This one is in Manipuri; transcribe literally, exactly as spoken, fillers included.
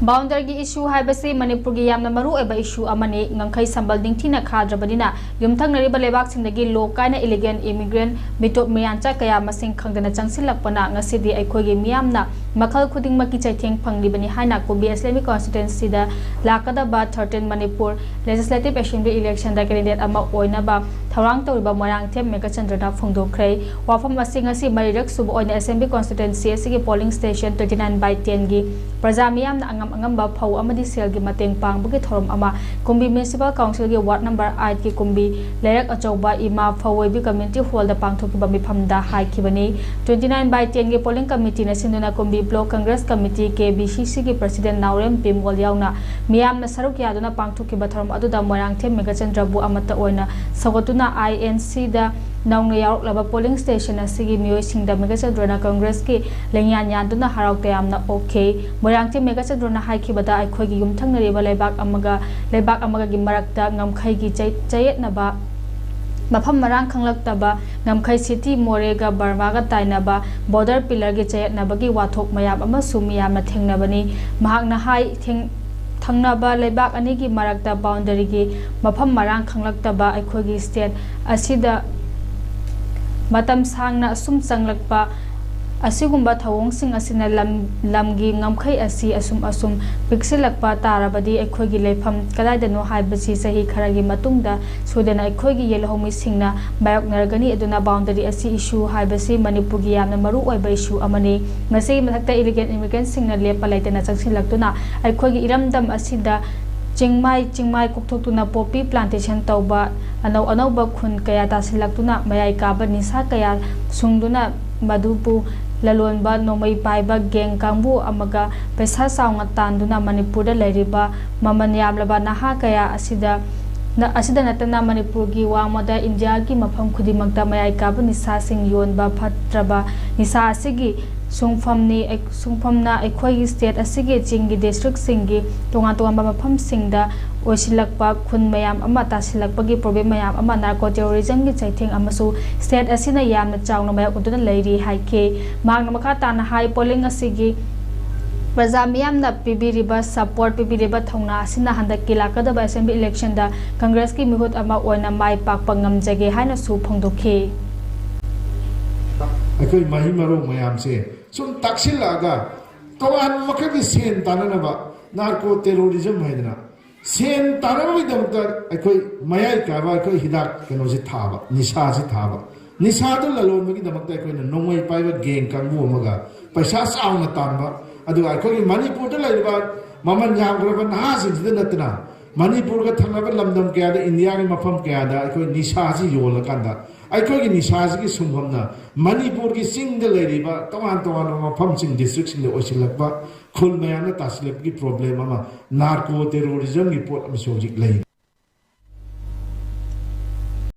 ꯕꯥꯎꯟꯗꯔꯤꯒꯤ ꯏꯁꯨ ꯍꯥꯏꯕꯁꯤ ꯃꯅꯤꯄꯨꯔꯒꯤ ꯌꯥꯝꯅ ꯃꯔꯨꯑꯣꯏꯕ ꯏꯁꯨ ꯑꯃꯅꯤ꯫ ꯉꯝꯈꯩ ꯁꯝꯕꯜ ꯅꯤꯡꯊꯤꯅ ꯈꯥꯗ꯭ꯔꯕꯅꯤꯅ ꯌꯨꯝꯊꯪꯅꯔꯤꯕ ꯂꯩꯕꯥꯛꯁꯤꯡꯗꯒꯤ ꯂꯣ ꯀꯥꯏꯅ ꯏꯂꯤꯒꯦꯜ ꯏꯃꯤꯒ꯭ꯔꯦꯟ, ꯃꯤꯇꯣꯞ ꯃꯤꯌꯥꯟꯆꯥ ꯀꯌꯥ ꯃꯁꯤꯡ ꯈꯪꯗꯅ ꯆꯪꯁꯤꯜꯂꯛꯄꯅ ꯉꯁꯤꯗꯤ ꯑꯩꯈꯣꯏꯒꯤ ꯃꯤꯌꯥꯝꯅ ꯃꯈꯜ ꯈꯨꯗꯤꯡꯃꯛꯀꯤ ꯆꯩꯊꯦꯡ ꯐꯪꯂꯤꯕꯅꯤ ꯍꯥꯏꯅ ꯀꯨꯝꯕꯤ ꯑꯦꯁꯦꯝꯕ꯭ꯂꯤ ꯀꯣꯟꯁꯇꯤꯇ꯭ꯋꯦꯟꯁꯤꯗ ꯂꯥꯛꯀꯗꯕ ꯊꯥꯔꯇꯤꯟ ꯃꯅꯤꯄꯨꯔ ꯂꯦꯖꯤꯁꯂꯦꯇꯤꯚ ꯑꯦꯁꯦꯝꯕ꯭ꯂꯤ ꯏꯂꯦꯛꯁꯟꯗ ꯀꯦꯟꯗꯤꯗꯦꯠ ꯑꯃ ꯑꯣꯏꯅꯕ ꯊꯧꯔꯥꯡ ꯇꯧꯔꯤꯕ ꯃꯣꯏꯔꯥꯡꯊꯦꯝ ꯃꯦꯘꯆꯟꯗ꯭ꯔꯅ ꯐꯣꯡꯗꯣꯛꯈ꯭ꯔꯦ꯫ ꯋꯥꯐꯝ ꯑꯁꯤ ꯉꯁꯤ ꯃꯔꯤꯔꯛ ꯁꯨꯕ ꯑꯣꯏꯅ ꯑꯦꯁꯦꯝꯕ꯭ꯂꯤ ꯀꯣꯟꯁꯇꯤꯇ꯭ꯋꯦꯟꯁꯤ ꯑꯁꯤꯒꯤ ꯄꯣꯂꯤꯡ ꯁ꯭ꯇꯦꯁꯟ ꯇ꯭ꯋꯦꯟꯇꯤ ꯅꯥꯏꯟ ꯕꯥꯏ ꯇꯦꯟꯒꯤ ꯄ꯭ꯔꯖꯥ ꯃꯤꯌꯥꯝꯅ ꯑꯉꯝ ꯑꯉꯝꯕ ꯐꯧ ꯑꯃꯗꯤ ꯁꯦꯜꯒꯤ ꯃꯇꯦꯡ ꯄꯥꯡꯕꯒꯤ ꯊꯧꯔꯝ ꯑꯃ ꯀꯨꯝꯕꯤ ꯃ꯭ꯌꯨꯅꯤꯁꯤꯄꯥꯜ ꯀꯥꯎꯟꯁꯤꯜꯒꯤ ꯋꯥꯔꯗ ꯅꯝꯕꯔ ꯑꯥꯏꯠꯀꯤ ꯀꯨꯝꯕꯤ ꯂꯩꯔꯛ ꯑꯆꯧꯕ ꯏꯃꯥ ꯐꯧ ꯑꯣꯏꯕꯤ ꯀꯝꯃ꯭ꯌꯨꯅꯤꯇꯤ ꯍꯣꯜꯗ ꯄꯥꯡꯊꯣꯛꯈꯤꯕ ꯃꯤꯐꯝꯗ ꯍꯥꯏꯈꯤꯕꯅꯤ꯫ ꯇ꯭ꯋꯦꯟꯇꯤ ꯅꯥꯏꯟ ꯕꯥꯏ ꯇꯦꯟꯒꯤ ꯄꯣꯂꯤꯡ ꯀꯃꯤꯇꯤꯅ ꯁꯤꯟꯗꯨꯅ ꯀꯨꯝꯕꯤ ꯕ꯭ꯂꯣꯛ ꯀꯪꯒ꯭ꯔꯦꯁ ꯀꯃꯤꯇꯤ, ꯀꯦ ꯕꯤ ꯁꯤ ꯁꯤꯒꯤ ꯄ꯭ꯔꯁꯤꯗꯦꯟ ꯅꯥꯎꯔꯦꯝ ꯄꯤꯝꯋꯣꯜ ꯌꯥꯎꯅ ꯃꯤꯌꯥꯝꯅ ꯁꯔꯨꯛ ꯌꯥꯗꯨꯅ ꯄꯥꯡꯊꯣꯛꯈꯤꯕ ꯊꯧꯔꯝ ꯑꯗꯨꯗ ꯃꯣꯏꯔꯥꯡꯊꯦꯝ ꯃꯦꯘꯆꯟꯗ꯭ꯔꯕꯨ ꯑꯃꯠꯇ ꯑꯣꯏꯅ ꯁꯧꯒꯠꯇꯨꯅ ꯑꯥꯏ ꯑꯦꯟ ꯁꯤꯗ ꯅꯧꯅ ꯌꯥꯎꯔꯛꯂꯕ ꯄꯣꯂꯤꯡ ꯁ꯭ꯇꯦꯁꯟ ꯑꯁꯤꯒꯤ ꯃꯤꯑꯣꯏꯁꯤꯡꯗ ꯃꯦꯘꯆꯟꯗ꯭ꯔꯅ ꯀꯪꯒ꯭ꯔꯦꯁꯀꯤ ꯂꯦꯡꯌꯥꯟ ꯌꯥꯟꯗꯨꯅ ꯍꯔꯥꯎ ꯇꯌꯥꯝꯅ ꯑꯣꯛꯈꯤ꯫ ꯃꯣꯏꯔꯥꯡꯊꯦꯝ ꯃꯦꯘꯆꯟꯗ꯭ꯔꯅ ꯍꯥꯏꯈꯤꯕꯗ, ꯑꯩꯈꯣꯏꯒꯤ ꯌꯨꯝꯊꯪꯅꯔꯤꯕ ꯂꯩꯕꯥꯛ ꯑꯃꯒ ꯂꯩꯕꯥꯛ ꯑꯃꯒꯒꯤ ꯃꯔꯛꯇ ꯉꯝꯈꯩꯒꯤ ꯆꯩ-, ꯆꯌꯦꯠꯅꯕ, ꯃꯐꯝ ꯃꯔꯥꯡ ꯈꯪꯂꯛꯇꯕ, ꯉꯝꯈꯩ ꯁꯤꯇꯤ ꯃꯣꯔꯦꯒ ꯕꯔꯃꯥꯒ ꯇꯥꯏꯅꯕ ꯕꯣꯔꯗꯔ ꯄꯤꯂꯔꯒꯤ ꯆꯌꯦꯠꯅꯕꯒꯤ ꯋꯥꯊꯣꯛ ꯃꯌꯥꯝ ꯑꯃꯁꯨ ꯃꯤꯌꯥꯝꯅ ꯊꯦꯡꯅꯕꯅꯤ꯫ ꯃꯍꯥꯛꯅ ꯍꯥꯏ, ꯊꯦꯡ-, ꯊꯪꯅꯕ ꯂꯩꯕꯥꯛ ꯑꯅꯤꯒꯤ ꯃꯔꯛꯇ ꯕꯥꯎꯟꯗꯔꯤꯒꯤ ꯃꯐꯝ ꯃꯔꯥꯡ ꯈꯪꯂꯛꯇꯕ, ꯑꯩꯈꯣꯏꯒꯤ ꯁ꯭ꯇꯦꯠ ꯑꯁꯤꯗ ꯃꯇꯝ ꯁꯥꯡꯅ ꯑꯁꯨꯝ ꯆꯪꯂꯛꯄ ꯑꯁꯤꯒꯨꯝꯕ ꯊꯧꯑꯣꯡꯁꯤꯡ ꯑꯁꯤꯅ ꯂꯝ, ꯂꯝꯒꯤ ꯉꯝꯈꯩ ꯑꯁꯤ ꯑꯁꯨꯝ ꯑꯁꯨꯝ ꯄꯤꯛꯁꯤꯜꯂꯛꯄ ꯇꯥꯔꯕꯗꯤ ꯑꯩꯈꯣꯏꯒꯤ ꯂꯩꯐꯝ ꯀꯗꯥꯏꯗꯅꯣ ꯍꯥꯏꯕꯁꯤ ꯆꯍꯤ ꯈꯔꯒꯤ ꯃꯇꯨꯡꯗ ꯁꯣꯏꯗꯅ ꯑꯩꯈꯣꯏꯒꯤ ꯌꯦꯜꯍꯧꯃꯤꯁꯤꯡꯅ ꯃꯥꯌꯣꯛꯅꯔꯒꯅꯤ꯫ ꯑꯗꯨꯅ ꯕꯥꯎꯟꯗꯔꯤ ꯑꯁꯤ ꯏꯁꯨ ꯍꯥꯏꯕꯁꯤ ꯃꯅꯤꯄꯨꯔꯒꯤ ꯌꯥꯝꯅ ꯃꯔꯨ ꯑꯣꯏꯕ ꯏꯁꯨ ꯑꯃꯅꯤ꯫ ꯃꯁꯤꯒꯤ ꯃꯊꯛꯇ ꯏꯂꯤꯒꯦꯜ ꯏꯃꯤꯒ꯭ꯔꯦꯟꯁꯤꯡꯅ ꯂꯦꯞꯄ ꯂꯩꯇꯅ ꯆꯪꯁꯤꯜꯂꯛꯇꯨꯅ ꯑꯩꯈꯣꯏꯒꯤ ꯏꯔꯝꯗꯝ ꯑꯁꯤꯗ ꯆꯤꯡꯃꯥꯏ, ꯆꯤꯡꯃꯥꯏ ꯀꯣꯛꯊꯣꯛꯇꯨꯅ ꯄꯣꯄꯤ ꯄ꯭ꯂꯥꯟꯇꯦꯁꯟ ꯇꯧꯕ, ꯑꯅꯧ ꯑꯅꯧꯕ ꯈꯨꯟ ꯀꯌꯥ ꯇꯥꯁꯤꯜꯂꯛꯇꯨꯅ ꯃꯌꯥꯏ ꯀꯥꯕ ꯅꯤꯁꯥ ꯀꯌꯥ ꯁꯨꯡꯗꯨꯅ ꯃꯗꯨꯕꯨ ꯂꯂꯣꯟꯕ, ꯅꯣꯡꯃꯩ ꯄꯥꯏꯕ ꯒꯦꯡ ꯀꯥꯡꯕꯨ ꯑꯃꯒ ꯄꯩꯁꯥ ꯆꯥꯎꯅ ꯇꯥꯟꯗꯨꯅ ꯃꯅꯤꯄꯨꯔꯗ ꯂꯩꯔꯤꯕ ꯃꯃꯜ ꯌꯥꯝꯂꯕ ꯅꯍꯥ ꯀꯌꯥ ꯑꯁꯤꯗ, ꯅ-, ꯑꯁꯤꯗ ꯅꯠꯇꯅ ꯃꯅꯤꯄꯨꯔꯒꯤ ꯋꯥꯡꯃꯗ ꯏꯟꯗꯤꯌꯥꯒꯤ ꯃꯐꯝ ꯈꯨꯗꯤꯡꯃꯛꯇ ꯃꯌꯥꯏ ꯀꯥꯕ ꯅꯤꯁꯥꯁꯤꯡ ꯌꯣꯟꯕ ꯐꯠꯇ꯭ꯔꯕ ꯅꯤꯁꯥ ꯑꯁꯤꯒꯤ ꯁꯨꯡꯐꯝꯅꯤ꯫ ꯁꯨꯡꯐꯝꯅ ꯑꯩꯈꯣꯏꯒꯤ ꯁ꯭ꯇꯦꯠ ꯑꯁꯤꯒꯤ ꯆꯤꯡꯒꯤ ꯗꯤꯁꯇ꯭ꯔꯤꯛꯁꯤꯡꯒꯤ ꯇꯣꯉꯥꯟ ꯇꯣꯉꯥꯟꯕ ꯃꯐꯝꯁꯤꯡꯗ ꯑꯣꯏꯁꯤꯜꯂꯛꯄ ꯈꯨꯟ ꯃꯌꯥꯝ ꯑꯃ ꯇꯥꯁꯤꯜꯂꯛꯄꯒꯤ ꯄ꯭ꯔꯣꯕ꯭ꯂꯦꯝ ꯃꯌꯥꯝ ꯑꯃ ꯅꯥꯔꯀꯣ ꯇꯦꯔꯣꯔꯤꯖꯝꯒꯤ ꯆꯩꯊꯦꯡ ꯑꯃꯁꯨ ꯁ꯭ꯇꯦꯠ ꯑꯁꯤꯅ ꯌꯥꯝꯅ ꯆꯥꯎꯅ ꯃꯥꯌꯣꯛꯅꯗꯨꯅ ꯂꯩꯔꯤ ꯍꯥꯏꯈꯤ꯫ ꯃꯍꯥꯛꯅ ꯃꯈꯥ ꯇꯥꯅ ꯍꯥꯏ, ꯄꯣꯂꯤꯡ ꯑꯁꯤꯒꯤ ꯄ꯭ꯔꯖꯥ ꯃꯤꯌꯥꯝꯅ ꯄꯤꯕꯤꯔꯤꯕ ꯁꯄꯣꯔꯠ, ꯄꯤꯕꯤꯔꯤꯕ ꯊꯧꯅꯥ ꯑꯁꯤꯅ ꯍꯟꯗꯛꯀꯤ ꯂꯥꯛꯀꯗꯕ ꯑꯦꯁꯦꯝꯕ꯭ꯂꯤ ꯏꯂꯦꯛꯁꯟꯗ ꯀꯪꯒ꯭ꯔꯦꯁꯀꯤ ꯃꯤꯍꯨꯠ ꯑꯃ ꯑꯣꯏꯅ ꯃꯥꯏ ꯄꯥꯛꯄ ꯉꯝꯖꯒꯦ ꯍꯥꯏꯅꯁꯨ ꯐꯣꯡꯗꯣꯛꯈꯤ꯫ ꯑꯩꯈꯣꯏ ꯃꯍꯩ ꯃꯔꯣꯡ ꯃꯌꯥꯝꯁꯦ ꯁꯨꯝ ꯇꯥꯛꯁꯤꯜꯂꯛꯑꯒ ꯇꯣꯉꯥꯟꯕ ꯃꯈꯜꯒꯤ ꯁꯦꯟ ꯇꯥꯅꯅꯕ, ꯅꯥꯔꯀꯣ ꯇꯦꯔꯣꯔꯤꯖꯝ ꯍꯥꯏꯗꯅ ꯁꯦꯟ ꯇꯥꯅꯕꯒꯤꯗꯃꯛꯇ ꯑꯩꯈꯣꯏ ꯃꯌꯥꯏ ꯀꯥꯕ ꯑꯩꯈꯣꯏ ꯍꯤꯗꯥꯛ ꯀꯩꯅꯣꯁꯤ ꯊꯥꯕ, ꯅꯤꯁꯥꯁꯤ ꯊꯥꯕ, ꯅꯤꯁꯥꯗꯨ ꯂꯂꯣꯟꯕꯒꯤꯗꯃꯛꯇ ꯑꯩꯈꯣꯏꯅ ꯅꯣꯡꯃꯩ ꯄꯥꯏꯕ ꯒꯦꯡ ꯀꯥꯡꯕꯨ ꯑꯃꯒ ꯄꯩꯁꯥ ꯆꯥꯎꯅ ꯇꯥꯟꯕ, ꯑꯗꯨꯒ ꯑꯩꯈꯣꯏꯒꯤ ꯃꯅꯤꯄꯨꯔꯗ ꯂꯩꯔꯤꯕ ꯃꯃꯜ ꯌꯥꯝꯈ꯭ꯔꯕ ꯅꯍꯥꯁꯤꯡꯁꯤꯗ ꯅꯠꯇꯅ ꯃꯅꯤꯄꯨꯔꯒ ꯊꯪꯅꯕ ꯂꯝꯗꯝ ꯀꯌꯥꯗ, ꯏꯟꯗꯤꯌꯥꯒꯤ ꯃꯐꯝ ꯀꯌꯥꯗ ꯑꯩꯈꯣꯏ ꯅꯤꯁꯥꯁꯤ ꯌꯣꯜꯂꯀꯥꯟꯗ ꯑꯩꯈꯣꯏꯒꯤ ꯅꯤꯁꯥꯁꯤꯒꯤ ꯁꯨꯡꯐꯝꯅ ꯃꯅꯤꯄꯨꯔꯒꯤ ꯆꯤꯡꯗ ꯂꯩꯔꯤꯕ ꯇꯣꯉꯥꯟ ꯇꯣꯉꯥꯟꯕ ꯃꯐꯝꯁꯤꯡ, ꯗꯤꯁꯇ꯭ꯔꯤꯛꯁꯤꯡꯗ ꯑꯣꯏꯁꯤꯜꯂꯛꯄ, ꯈꯨꯜ ꯃꯌꯥꯝꯅ ꯇꯥꯁꯤꯜꯂꯛꯄꯒꯤ ꯄ꯭ꯔꯣꯕ꯭ꯂꯦꯝ ꯑꯃ, ꯅꯥꯔꯀꯣ ꯇꯦꯔꯣꯔꯤꯖꯝꯒꯤ ꯄꯣꯠ ꯑꯃꯁꯨ ꯍꯧꯖꯤꯛ ꯂꯩ꯫